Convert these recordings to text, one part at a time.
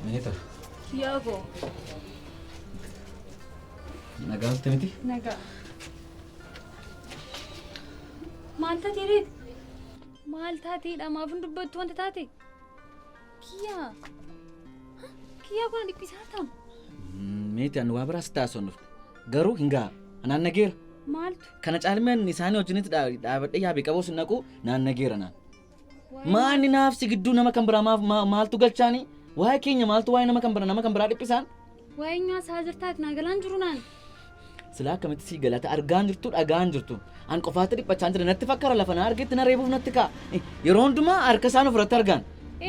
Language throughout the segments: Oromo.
Meeta. Kiyyaa koo. Nagaa oolte miti? Nagaa. Maal taatee reet? Maal taateedha? Maaf hin dubbattu wanta taate? Kiyyaa. Kiyyaa kun dhiphisaa taam. Meeti ani waa biraas taasisuun dhufte. Garuu hin ga'a. Anaan nageera. Maaltu? Kana caalmaan isaanii wajjinitti dhaabadhee yaabii qabuu sin naqu naan nageera naan. Maanni naaf si gidduu nama kan biraa maaf maaltu galchaani? Waa'ee keenya maaltu waa'ee nama kan biraa nama kan biraa dhiphisaan? Waa'ee nyaataa isaa jirtaati naa galaan jiru naan. Silaa akkamitti sii galata argaan jirtu dhagaan jirtu. An qofaatti dhiphachaa jira natti fakkara lafa na argetti na reebuuf natti ka'a. Yeroo hundumaa harka isaan ofirratti argaan.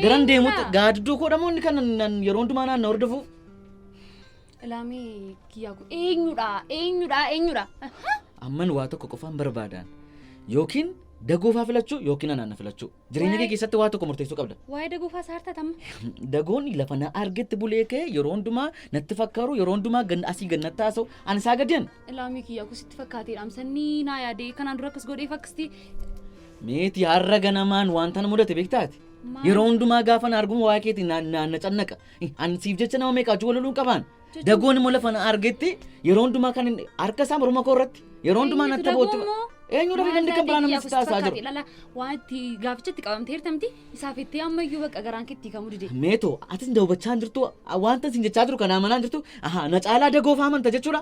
Garan deemutti gaaddidduu koo dhamoonni kan nan yeroo hundumaa naan na hordofuuf. Ilaamee kiyyaa kun eenyudha eenyudha eenyudha. Amman waa tokko qofaan barbaadaan yookiin dagoofaa filachuu yookiin anaan na filachuu. Jireenya kee keessatti waa tokko murteessuu qabda. Waa'ee dagoofaa isaa hartaat amma. Dagoon lafa na argetti bulee ka'e yeroo hundumaa natti fakkaru yeroo hundumaa asii gannatti haasa'u ani isaa gadiyan. Ilaamee kiyyaa kun sitti fakkaateedha amsannii naa yaadee kanaan dura akkas godhee fakkasti. Meeti har'a ganamaan wanta na mudate beektaati. Yeroo hundumaa gaafa na arguma waa'ee keetiin na na cannaqa. Ani siif jecha nama meeqa wajjin wal loluun qabaan. Dagoon immoo lafa na argetti yeroo hundumaa kan inni harka isaa morma koo irratti yeroo hundumaa natti bootti. Eenyudha fi namni kan biraa namni si taasisaa jiru. Lala waan itti gaaficha itti qabamtee jirtamti isaaf itti ammayyuu bakka garaan keetti hiikamuu dide. Meetoo atis hubachaa hin jirtu wanta isin jechaa jiru kana amanaa hin jirtu na caalaa dagoof amanta jechuudha.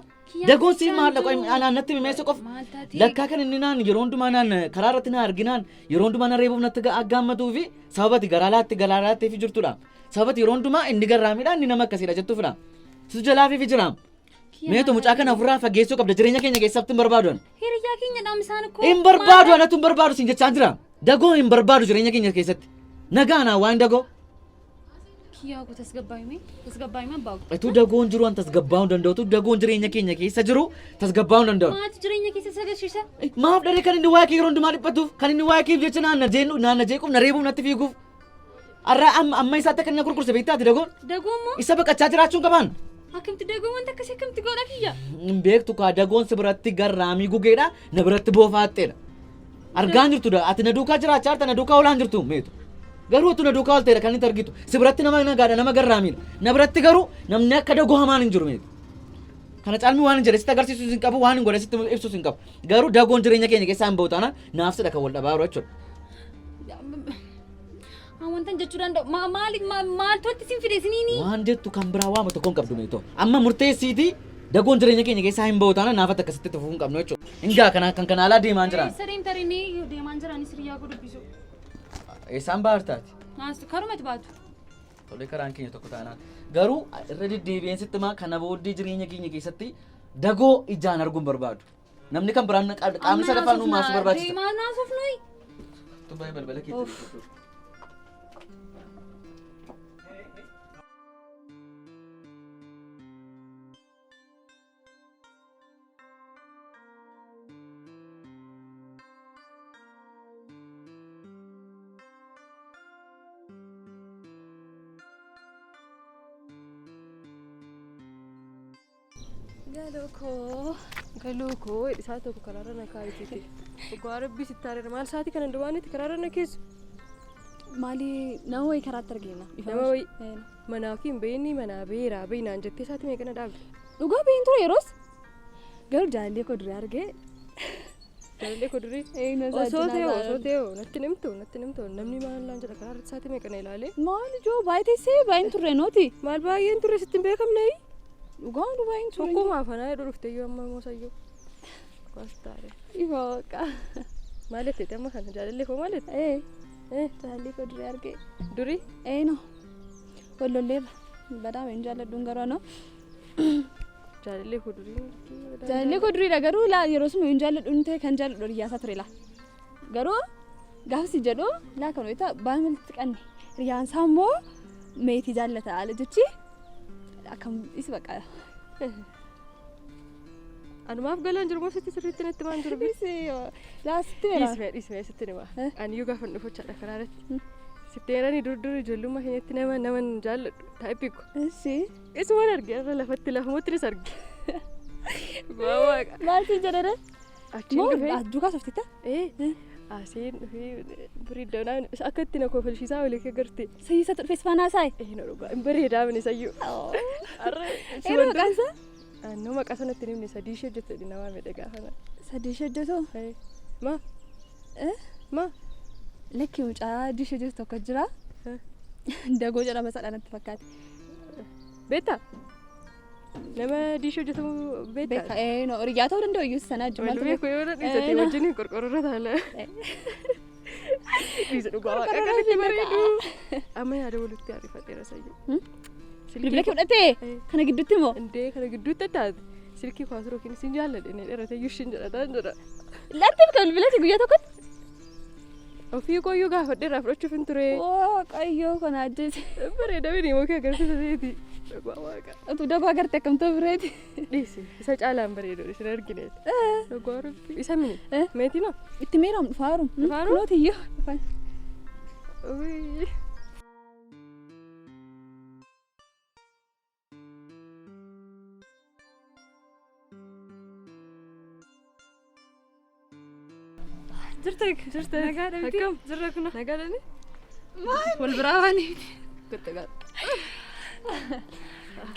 Dagoon siif maal dhaqa anaan natti mimeessa qofa. Maal taatee? Lakkaa kan inni naan yeroo hundumaa naan karaa irratti na arginaan yeroo hundumaa na reebuuf natti aggaammatuu fi sababati garaa laatti garaa laattee fi jirtudha. Sababati yeroo hundumaa inni garraamiidha inni nama akkasiidha jettuufidha. Situ jalaa fi jiraam. Meetoo mucaa kana ofirraa fageessuu qabda jireenya keenya keessatti hin barbaadu. Hiriyyaa keenya dhaamsaan koo. Hin barbaadu anatu hin barbaadu siin jechaa jira. Dagoo hin barbaadu jireenya keenya keessatti. Nagaa naa waan dagoo. Kiyyaa koo tasgabbaa'ime tasgabbaa'ime abbaa koo. Utuu dagoon jiru an tasgabbaa'uu hin danda'u. Utuu dagoon jireenya keenya keessa jiru tasgabbaa'uu hin danda'u. Maaltu jireenya keessa isa agarsiisa? Maaf dharee kan inni waa'ee kee yeroo hundumaa dhiphatuuf kan inni waa'ee keef jecha naan na jeennu naan na jeequuf na reebuuf natti fiiguuf. Har'a amma isaatti akka inni na gurgurse beektaati dagoon. Dagoon moo? Isa baqachaa jiraachuun qabaan. Akkamitti dagoon wanta akkasii akkamitti godha kiyya? Hin beektu kaa dagoon si biratti garraamii gugeedha na biratti boofaatteedha. Argaan jirtu ati na duukaa jiraachaa jirta na duukaa oolaan jirtu meetu. Garuu utuu na duukaa oolteedha kan inni argitu. Si biratti nama nagaadha nama garraamiidha. Na biratti garuu namni akka dagoo hamaan hin jiru meetu. Kana caalmi waan hin jedhe sitti agarsiisus hin qabu waan hin godhe sitti ibsus hin qabu. Garuu dagoon jireenya keenya keessaa hin bahu taanaan naaf sidha kan wal dhabaa jiru jechuudha. Wantan jechuu danda'u maali maaltu itti sin fide isiniini? Waan jettu kan biraa waama tokko hin qabdu meetoo. Amma murteessiitii dagoon jireenya keenya keessaa hin bahu taanaan naafatti akkasitti fufuu hin qabnu jechuudha. Hingaa kana kan kana alaa deemaan jiran. Eessa deemta inni deemaan jiranis hiriyyaa koo dubbisu. Eessaan baartaati? Naas karumatti baatu. Tolee karaan keenya tokko taanaan. Garuu irra deddeebi'een sitti maa kana booddee jireenya keenya keessatti dagoo ijaan arguun barbaadu. Namni kan biraan qaamni sadaffaan nu maasuu barbaachisa. Deemaa naasuuf nuyi. Tubbaa balbala keetti. Galoo koo. Galoo koo isaa tokko karaarra na kaa'ite. Dhugaa rabbii sitti aareera. Maal sa'aatii kana duwwaanitti karaarra na keessu? Maali nama wayii karaatti argina. Nama wayii manaa fi hin beekni manaa beeraa beeknaan jettee sa'aatii meeqa na dhaabde? Dhugaa beeyin ture yeroos. Garuu jaalallee koo durii argee. Jaalallee koo durii? Osoo ta'e osoo ta'e natti nimtu natti nimtu namni maal naan jedha karaarratti sa'aatii meeqa na ilaalee? Maal ijoo baay'ee teessee baay'een turre nooti. Maal baay'een turre sitti hin beekamne? Dhugaa nu baay'een turre. Tokkumaaf anaa jedhu dhufte iyyuu amma moosayyoo. Dhugaas taare. Ifa waaqa. Maal jettee amma kana jaalallee koo maal jette? Jaalallee koo durii argee. Durii? No. Wallolleerra. Badaama hin jaalladhuun garuu anoo. Jaalallee koo durii. Jaalallee koo duriidha garuu laa yeroo sun hin jaalladhuun ta'e kan jaalladhu hiriyyaa isaa ture laa. Garuu gaafsi jedhu laa kan wayita baay'ee walitti qanne. Hiriyyaan isaa immoo meetii jaallata haala jechi akkam isi baqa. Anumaaf galaan jiru moo sitti sirriitti natti maan jiru? Isi laasitti meera. Dhiisme dhiisme sitti nima. Ani iyyuu gaafa dhufachaadha karaa irratti. Sitti eerani dur dur ijoollummaa keenyatti nama naman jaalladhu taa'ee ko. Ishi. Isumaan arge irra lafatti lafumatti nis arge. Waa waaqa. Maal si jedhare? Achiin dhufee. Moo duukaa softita? Aseen dhufee bareedaa akka itti na kofalchiisaa olii kee garte. Sayyisatu dhufee si faana haasa'e? Na dhugaa hin bareedaa mini sayyuu. Eeroo maqaan isaa? Annoo maqaa sanatti hin himne sadii ishee hojjette namaa miidhe gaafa na. Sadii ishee hojjetu? Ma? Ma? Lakki mucaa adii ishee hojjetu tokko jira. Dagoo jedhama sadha natti fakkaate. Beektaa? Nama diishii hojjetamu beektaa? Beeka no hiriyaa ta'uu danda'u iyyuu sana wajjin Wal maaltu beeku yoo na dhiisate wajjin hin qorqororra taala. Dhiisa dhugaa waaqa Qorqorroo kanatti fi bareedu. Amma yaada walitti ariifadheera sayyuu. Bilbila kee fudhatee kana gidduutti immoo? Indee kana gidduutti taate silkii kaasuu yookiin isin jaalladhe inni dheerate iyyuu ishiin jedhataan jedha. Laatti kan bilbila kee guyyaa tokkotti? Ofii kooyyuu gaafadheeraa fudhachuuf hin ture. Waaqayyoo kana ajjeese. Bareeda mini immoo kee agarsiisa seeti. Dhugaa waaqa. Utuu dagoo agarte akkam ta'u bireeti. Dhiisi isa caalaan bareedu isin argine. Dhugaa rabbi. Isa mini. Meetii noo? Itti meeraam dhufaaru. Dhufaaru? Kunooti iyyuu. Uyyii. Jirtu Jirtu. Nagaadha miti? Akkam? Jirra kuna. Nagaadha ni? Wal biraa waan miti.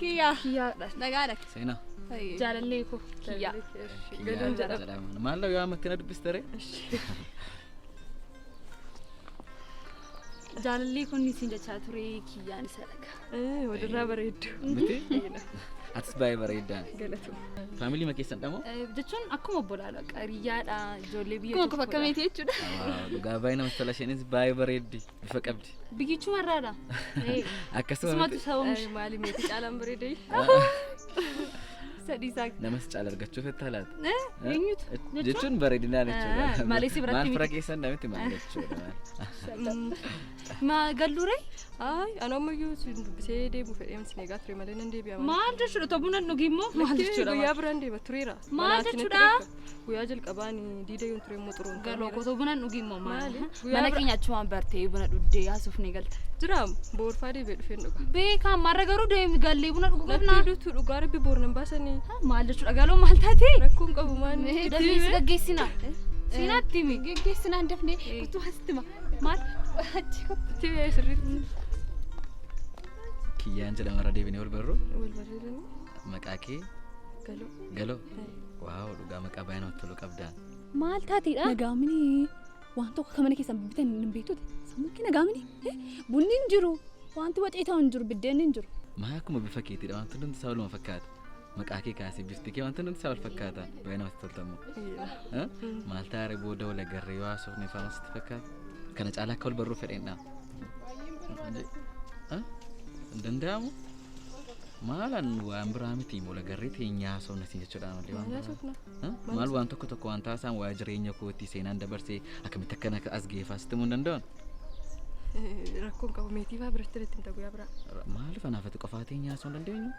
Kiyyaa. Kiyyaadha. Nagaadha. Seenaa. Jaalallee koo kiyyaa. Galuun jedhama. Maal yoo ammatti na dubbiste ree? Jaalallee kun isin jechaa ture kiyyaan isa dhaga. Walirraa bareeddu. Miti? Atis baay'ee bareeddaan. Galatu. Faamilii ma keessan dhamoo? Jechuun akkuma obbolaadha. Qariyyaadha. Ijoollee biyya Akkuma bakka meetii jechuudha. Dhugaa baay'ee namatti tola isheenis baay'ee bareeddi. Bifa qabdi. Biyyichumarraadha. Akkasuma Isumatu miti? isa oomisha. Maali meetii caalaan bareedee? Sadii isaa. Namas caala argachuuf itti laata? Eenyutu? Jechuun bareedinaan jechuudha. Malee si biratti Maal fira miti. keessan miti maal jechuudha. Ma galluuree? Ay, ani ammayyuu sin dubbisee deemu fedhee sin eegaa ture malee nan deebi'a. Maal jechuudha? Tobuu nan dhugi immoo maal jechuudha? Guyyaa biraan deema tureera. Maal Manaatti natti jechuudha? dheekka. Guyyaa jalqabaan diida yoon ture immoo xuruun. Galoo koo tobuu nan dhugi immoo maal? Maali? Guyyaa Mana bira- keenya achumaan bartee buna dhuddee haasofnee galta. Jiraam boorfaa deebi'ee dhufeen dhuga. Beekaa marra garuu deemi gallee buna dhuguu Natti qabnaa. duutu dhugaa rabbi boor nan baasanii. Maal jechuudha? Galoo maal taate? Rakkoon qabu maal? Dafnee si gaggeessina. Seenaatti himi. Geggeessinaan dafnee kutuu asitti ma. Maal? Achi kottu. Itti himi sirriitti. Kiyyaan jedhama irra deebinee wal barru. Wal bareedanii Maqaa kee galoo. Galoo. Waaw dhugaa maqaa baay'ee namatti tolu qabda. Maal taateedha? Nagaamini waan tokko akka mana keessan bitan hin beektuti. Sammuun kee nagaamini. Bunni hin jiru. Wanti waxii ta'u hin jiru. Biddeenni hin jiru. Maa akkuma bifa keetiidha wanti hundi isaa waluma fakkaata. Maqaa kee kaasee bifti kee wanti hundi isaa wal fakkaata. Baay'ee namatti toltamu. Maal taaree booda wal agarree yoo haasofne faana sitti fakkaata. Kana caalaa akka wal barruu fedheen dha. Hin danda'amu? Maalaan waan biraa miti wal agarree teenyaa haasofna siin jechuudha malee waan Maal biraa. haasofna? Maal waan tokko tokko waan taasisaan waa'ee jireenya kootii seenaan dabarsee akkamitti akkana as geeffaa sitti himuu hin danda'an? Rakkoon qabu meetii fa'aa biratti irratti hin ta'u guyyaa biraa. Maaliif anaaf ati qofaa teenyaa haasa'uu hin dandeenyu?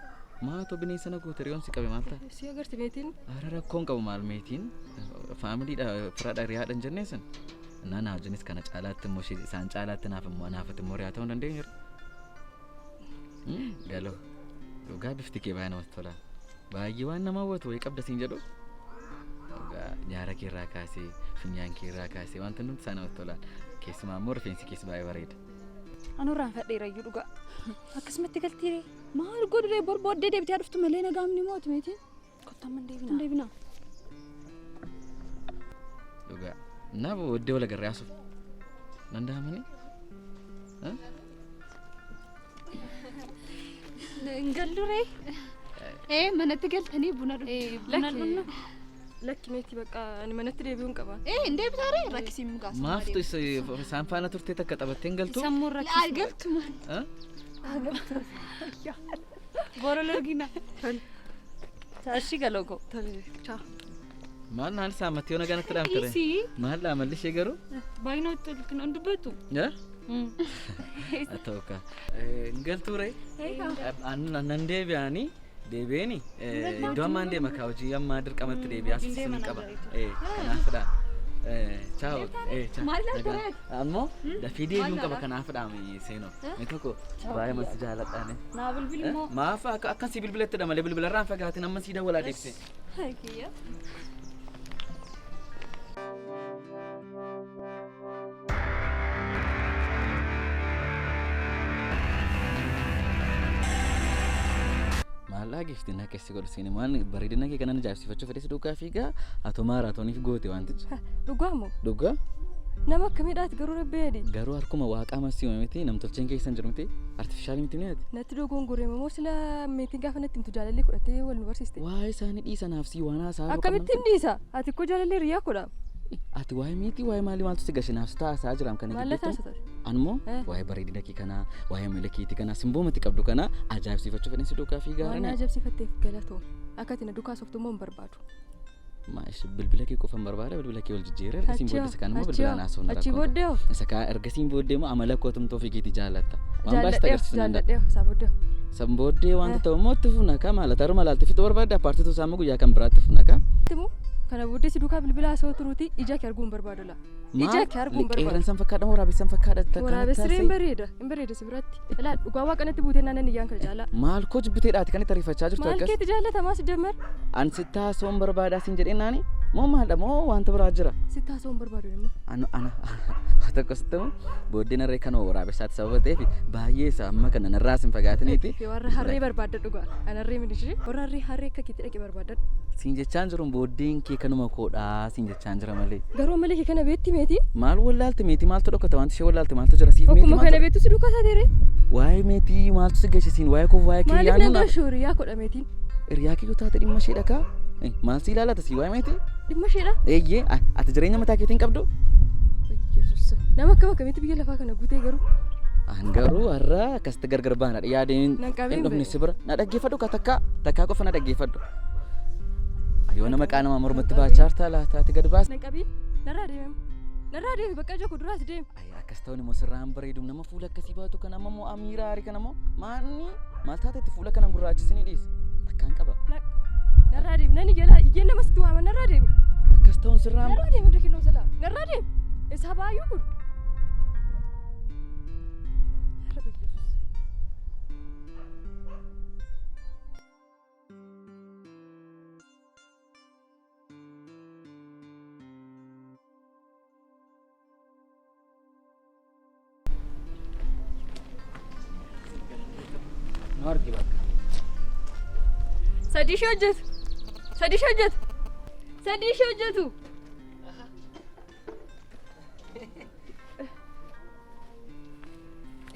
Maatoo bineensa na goote riyoon si qabe maal ta'a? Si agarti meetiin? Ara rakkoon qabu maal meetiin? Faamiliidha firaadha hiriyaadha hin jennee san? Naa naa wajjinis kana caalaatti immoo isaan caalaatti naaf immoo anaaf ati immoo hiriyaa ta'uu hin dandeenyu. Galoo dhugaa bifti kee baay'ee namatti tola. Baay'ee waan nama hawwatu wayii qabda siin jedhu. Dhugaa nyaara kee irraa kaasee funyaan kee irraa kaasee wanti hundi isaa namatti tola. Keessumaa immoo rifeensi kees baay'ee bareeda. Anurraan fadheera iyyuu dhugaa. Akkasumatti galtiiree? Maal godhuree bor booddee deebitee dhuftu malee nagaamni mooti meetiin. Kottu amma hin deebinaa. Hin deebinaa. Dhugaa. Na booddee wal agarree haasofna. Danda'amanii? Hin galluree? Manatti galtanii buna dhugdu. Buna dhugna. Lakki meetii bakka ani manatti deebi'uun qaba. Hin deebitaaree rakkisiin mukaas. Maaftu isaan faana turtee takka taphattee hin galtu? Sammuun rakkisuu. Galtu maal? Boora lorgina. Ashi galoo koo. Tole, ciao. Maal naan saammattee yoo nagaa natti dhaamte ree? Isii Maal dhaamalli ishee garuu? baay'ee namatti tolti hin dubbattu. Haa ta'u kaa. Hin galtuu ree? Nan deebi'anii deebi'eeni iddoo ammaan deema kaa hojii ammaa dirqamatti deebi'aa sin qaba. Kanaafidha. Ciao. Ciao. Maal ilaalta ree? Ammoo dafii deebi'uun qaba kanaafidha seenoo. Inni tokko baay'ee masti jaaladhaani. Naa bilbili immoo. Maaf akkan si bilbilettidha malee bilbilarraan fagaatin amma sii dawwalaa deebise. Kiyya. Maal dhageefti na keessi godhu siin waan bareedina kee kanan ajaa'ibsiifachuu fedhe si duukaa fiigaa atoo maaraatooniif goote wantichi. Dhugaa moo? Dhugaa Nama akkamiidhaati garuu rabbi jedhi. garuu harkuma waaqaa masii uume miti namtolcheen keessa hin jiru miti artifishaalii miti ni ati. Natti dogongoree moo sila meetiin gaafa natti himtu jaalallee fudhatee wal nu barsiiste. Waa'ee isaanii dhiisanaaf sii waan haasaa Akkamittiin dhiisa? Ati koo jaalallee hiriyaa koodha. Ati waa'ee meetii waa'ee maalii maaltu si gashe naaf si taasaa jiraam kana Maal gidduutti. taasisa? Anmoo Eh. waa'ee bareedina kee kanaa waa'ee amala keetii kanaa simboo mati qabdu kanaa ajaa'ibsiifachuu fedhan si duukaa fiigaa Waan na jiran. ajaa'ibsiifatteef galatoo. Akka ati na duukaa sooftummoo hin barbaadu. Maash bilbila kee qofan barbaada bilbila kee wal jijjiiree ergasiin booddee isa kaan immoo bilbilaan haasofna Achi rakkoo. booddee hoo? Isa kaan ergasiin booddee immoo amala koo tumtoo ofii keetii jaallatta. Waan baay'ee sitti Jaalladheef agarsiisuu danda'a. jaalladheef isaa booddee hoo? San booddee wanta ta'u immoo itti fufna kaa maal taruma laalti fixuu barbaadda paartituu isaa immoo guyyaa kan biraatti fufna kaa. Timu kana booddee si duukaa bilbila haasa'uu turuuti ija kee arguu hin barbaadu laa. Ija kee arguu hin barbaadu. Qeerransan fakkaadha moo waraabessan fakkaadha? Takka Waraabessi natti hin bareeda hin bareeda si biratti. Ilaa dhugaa waaqa natti buutee naannan iyyaan kana caalaa. Maal koo jibbiteedhaati kan itti ariifachaa jirtu Maal akkas? keetti jaallatamaa si jammar? An sitti haasa'uu hin barbaadaa siin jedhee naani moo maaldha moo wanta biraa jira? Sitti haasa'uu hin barbaadu immoo. Anu ana tokko sitti himu booddeen harree kan waraabessaatti sababa ta'eef baay'ee isa amma kana narraas hin fagaatiniiti. Warra harree barbaadda dhugaa. An harree miti ishee. Warra harree harree akka keetti dhaqee barbaadadhu. Siin jechaan jiru booddeen kee kanuma koodhaa siin jechaan jira malee. Garuu malee kee kana beetti meetiin? Maal wallaalte meetii maaltu dhokata wanti ishee wallaalte maaltu jira siif meetii Akkuma kana maaltu beektu si duukaa taateere. waa'ee meetii maaltu si geesse siin waa'ee koo waa'ee kee Maaliif yaadnu nan na gaashu hiriyaa kodha meetiin? hiriyaa kee yoo taate dhimma ishee dhakaa maal si ilaalata si waa'ee meetii Dhimma isheedha. eeyyee ati jireenya mataa keetiin qabdu Yesuus. Nama akkam akkamitti biyya lafaa kana guutee garuu? An garuu har'a akkasitti gargar baana yaadeen Nan qabeen hin dhufne ba'e. si bira na dhaggeeffadhu ka takkaa takkaa qofa na dhaggeeffadhu. Yoo nama maqaa namaa mormatti baachaa jirta laata ati gad baas. Nan qabiin. Narraa deemem. Narraa deemi bakka ija koo duraas deemi. Ay, akkas ta'uun immoo sirraan bareedu nama fuula akkasii baatu kan amma immoo amiira aarii kana immoo maanni maal taate itti fuula kana gurraachisini dhiis akkaan qaba. Narraa deemi. Nan iyya iyyeen nama sitti waama narraa deemi. Akkas ta'uun sirraan Narraa deemi hunda kennuu jalaa. Narraa deemi. Isaa baay'uu kun. Rabbi Yesuus. Nu argi bakka. Sadii ishee hojjetu. Sadii ishee hojjetu. Sadii ishee hojjetu.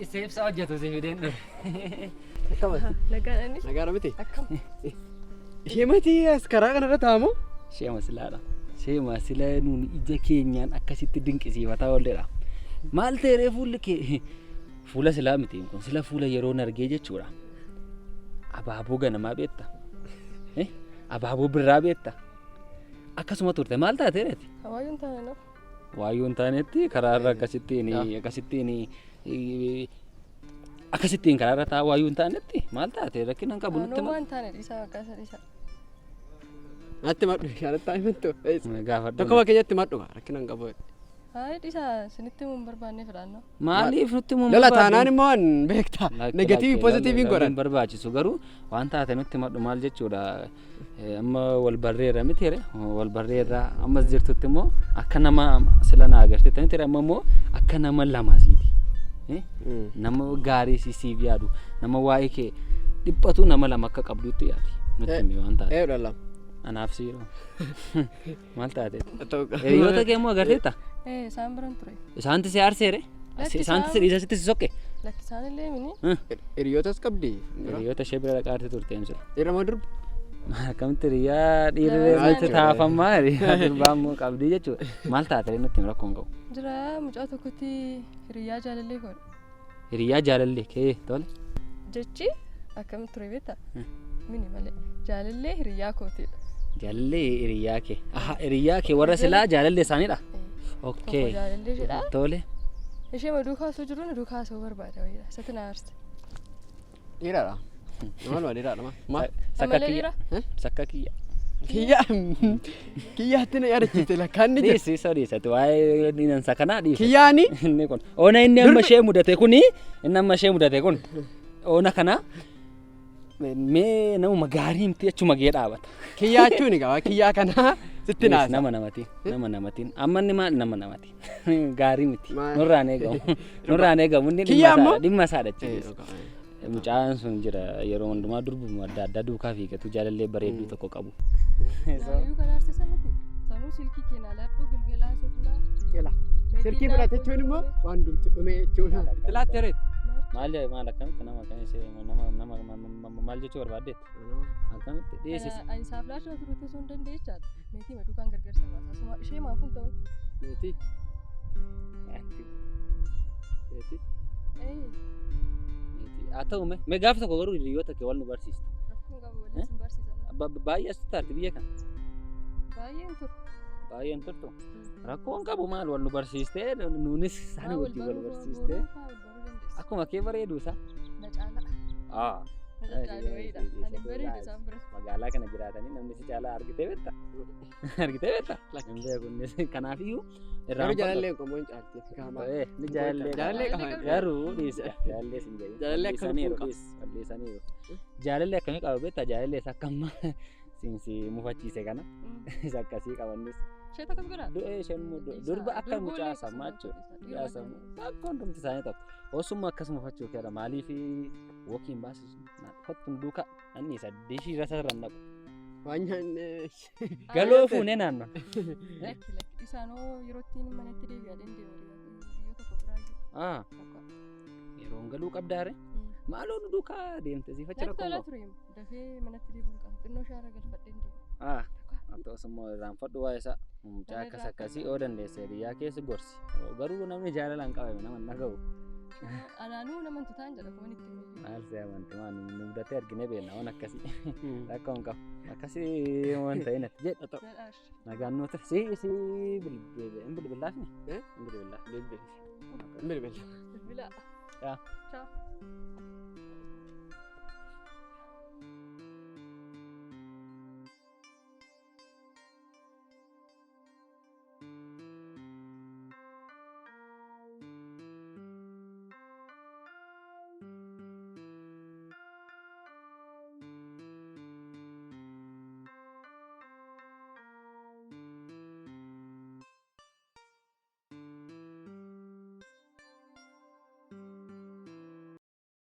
Isa ibsaa hojjetu si fideen dhufe. Nagaadhani. Nagaadha miti. Akkam. Ishee mati as karaa kanarra taa'amu. Ishee masilaadha. Ishee masila nuun ija keenyaan akkasitti dinqisiifataa oolledha. Maal ta'e fuulli kee fuula silaa miti kun sila fuula yeroon argee jechuudha. Abaaboo ganamaa beekta. Abaaboo birraa beekta. Akkasuma turte maal taate reeti? Hawaayyoon taane no. Waayyoon taanetti karaarra akkasittiin akkasittiin akkasittiin karaarra taa'aa waayyoon taanetti maal taate rakkina hin qabu nutti Anoo waan taane dhiisaa bakka isa dhiisaa. Natti madhu yaadatta himattu. gaafadhu. Tokkuma keenyatti madhu rakkina hin qabu. Hayi dhiisaa isinitti himuu hin barbaanne fedhaannoo. Maaliif nutti himuu hin Lola barbaadne? taanaan immoo an beekta. Negatiivii poozitiiviin godhan. Hin barbaachisu garuu waan taate nutti madhu maal jechuudha. Amma wal barreerra miti re wal barreerra ammas jirtutti immoo akka nama sila na agarteetta miti re amma immoo akka nama lama siiti. Nama gaarii si siif yaadu nama waa'ee kee dhiphatu nama lama akka qabdutti yaadi nutti himi waan taate. Eeyyuu lama. Anaaf siiroo. Maal taate? Hiriyoota kee immoo agarteetta? Ee isaan biran ture. Isaanti si aarseere? Lakki Isaanti si dhiisa sitti si soqqe? Lakki isaan illee mini. Hiriyootas qabdi. Hiriyoota ishee bira dhaqaarte turte sila. Dhiira moo durba? Akkamitti hiriyaa dhiirri Lama nutti taafammaa hiriyaa durbaa immoo qabdii jechuudha. Maal taate nutti himi rakkoon qabu. Jira mucaa tokkotti hiriyaa jaalallee koodha. Hiriyaa jaalallee kee tole. Jechi akkam ture beektaa? Mini malee jaalallee hiriyaa kootiidha. Jaalallee hiriyaa kee. Aha hiriyaa kee warra silaa jaalallee isaaniidha. Tokko Okay. jaalallee isheedha. Tole. Ishee ma duukaa osoo jiru na duukaa osoo barbaada wayiidha. Isatti na aarse. Dhiiraadha. Maaluma dhiiraadha maa? Maa? Sakka Ammallee kiyya. dhiira? Sakka kiyya. Kiyyaa kiyyaatti na yaadachiiste lakkaan ni jira. Dhiisi isa dhiisati waa'ee dinansa kanaa dhiisi. Kiyyaani Inni kun oona inni amma ishee mudate kuni inni amma ishee mudate kun oona kana mee namuma gaarii miti achuma gee dhaabata. kiyyaa jechuun egaa kiyyaa kanaa sitti naasa. Nama namatiin nama namatiin amma inni maal nama namatiin gaarii miti Maal? nurraan eegamu nurraan eegamu inni Kiyyaa dhimma ammoo? isaadha dhimma isaadha jechuudha. Mucaan sun jira yeroo hundumaa durbuma adda addaa duukaa fiigatu jaalallee bareedduu tokko qabu. Naayyuu kan aarsisan miti. Sanuu silkii keenya laadhuu gilgilaa sofnaa. Ela. Silkii fudhate jechuun immoo waan hundumti dhume jechuudha. Itti laatte reet. Maal maal akkamitti nama kan ishee nama nama maal jechuu barbaaddeetti? Akkamitti dhiyeessise? Ani isaaf laachuu turuutti osoo hin dandeechaadha. Meetii maduukaan gargaarsa baasa. Asuma ishee maaf hin ta'u. Meetii. Meetii. Haa ta'u mee gaafa tokko garuu hiriyoota kee wal nu barsiista. Rakkoon qabu waliin sin barsiisan. Baay'ee asitti taarti biyya kana. Baay'een turu. Baay'een turtu. Rakkoon qabu maal wal nu barsiistee nuunis isaan wajjin wal barsiistee. Akkuma kee bareedu isaa. Na caala. Na caala wayiidha. Ani bareedu isaan biratti. Magaalaa kana jiraatanii namni si caalaa argitee beekta? Argitee beekta? Hin beeku innis. Kanaafiyyuu Garuu jaalallee qomoo hin caalti. Kaamaa. Ni jaalallee Jaalallee qaba. Garuu dhiisa. Jaalallee sin jedhin. Jaalallee akkam Balleessaniiru qaba? dhiis. Balleessaniiru. Jaalallee akkamii qaba beektaa? Jaalallee isa akka amma siinsi mufachiise kana. Isa akkasii qabannis. Ishee tokkos godhaa? Du'ee isheen immoo durba akka mucaa sammaa jechuudha. Mucaa sammuu. Akka hundumti isaanii tokko. Osuma akkas mufachuu keera maaliif wokiin baasisu kottu duuka anni isa dishii irra sarara naqu. Waan nyaanne. Galoo fuunee naanno. Lakki lakki isaanoo yeroo ittiin manatti deebi'aa deemu biyya tokko biraa jiru. Yeroon galuu qabdaare maaloo nu duukaa deemte siifachi Natti rakkoo tola qabu. ture dafee manatti deebi'uun qaba xinnoo shaara galfadheen deema. Osuma irraanfadhu waa isaa mucaa akkas akkasii oo dandeesse biyyaa keessa gorsi. Garuu namni jaalalaan qabame nama hin dhaga'u. Anaanuu nama hin tutaan jedha kuma itti himu. Maal see amanti waan nu mudatee argine beekna waan akkasii rakkoo hin qabu. Akkasii waan ta'in ati jedha ta'u. Jedhaash. Nagaan nuu ture. Si si bilbil hin bilbilaafni? Hin bilbilaaf. Bilbil. Bilbil. Bilbila. Yaa. Ciao.